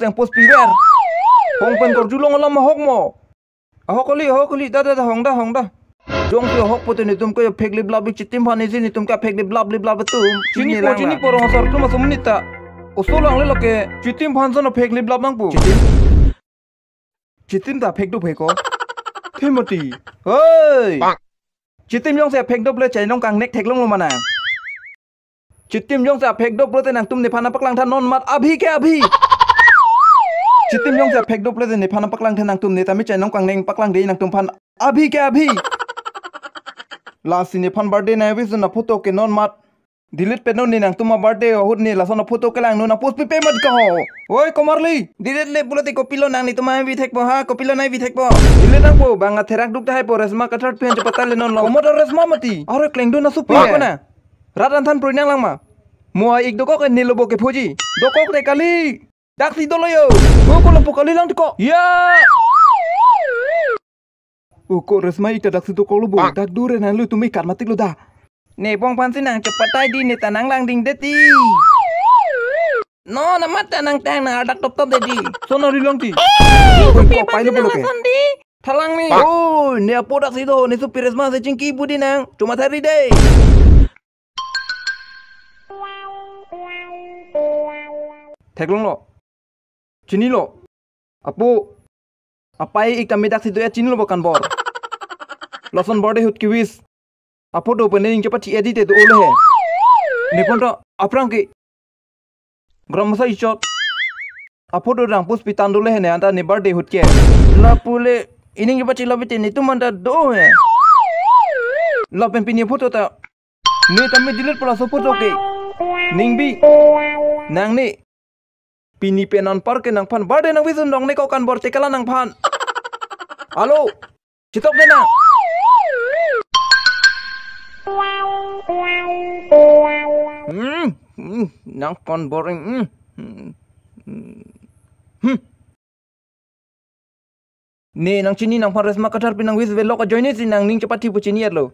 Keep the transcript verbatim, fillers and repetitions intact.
Mus ang post piver. Hong pen korjulong alam ahok mo. Ahok kali, ahok kali, da, da, da, hong da, hong da. Jongsi ahok pute netum ke phek liplap ik Chitim aphan isi netum ke phek liplap liplap atum. Chinipo, chinipo, rong asar atum asomni ta. Oso langle lake Chitim aphan son phek liplap nangpo. Chitim? Chitim ta phek do phek ko. Themati. Hoi. Chitim jongsi phek dople chainong kangnek theklonglo mana. Chitim jongsi phek dople te nangtum nephan nangpaklang tha non mat abhi ke abhi. Chitim jongsi phek dople te nephan nangpaklang tha nangtum ne tame chainong kangnek paklang de nangtum aphan abhi ke abhi. Lasi nephan birthday nang-wish dun aphoto ke non mat delete pen non ne nangtum abirthday ahut ne lason aphoto kelang non nang post pipe mat ka ho. Oi komarli, delete le pulote kopilo nang netum nang-wish thekpo ha, kopilo nang-wish thekpo. Delete nangpo bang atherak duk tahai po Resma Kathar pen chepatai le non lo. Komat Resma mati. Are klengdun asu pi ko na. Rat an than prui nanglang ma. Mo a-ik dokok ne lobo ke phoji. Dokok te kali. Daksi dolo yo. O ko lapu kali lang tiko. Ya. O ko Resma ik ta daksi dokok lo bo. Dak dure nang lu tumi kat matik lo da. Ne bong aphan si nang chepatai di ne ta nanglang ding de ti. No, namat ta nangtang nang ardak top top de di. Son ari lang ti. Oi, kopi ko aphan pailo si nang bolo ke. Lason di. Thalang ni. Oi, ne apo daksi do, ne supi Resma si chingki budi nang. Chuma thari de. Theklonglo. Chinilo. Apo. Apai ik tame daksi do ya chinilo bo kanbor. Lason birthday ahut ke-wish aphoto pen ning chepathi edit te do ole he. Nephan ta aphrang ke. Gram masa ichot. Aphoto rang post pitan dole he ne anta ne birthday ahut ke. Lapu le ining chepathi labi te netum anta do he. Lapen pini aphoto ta. Ne tame delete po laso aphoto ke. Ningbi. Nang ne. Pini pen anpar ke nangphan birthday nang-wish dun dong ne ko kanbor chekala nangphan. Alo. Chitok de na. Hmm, hmm, nang kanbor, hmm, hmm, hmm. Hmm. Ne nang chini nangphan Resma Kathar pi nang-wish velok ajoine si nang ning chepathi pu chini arlo.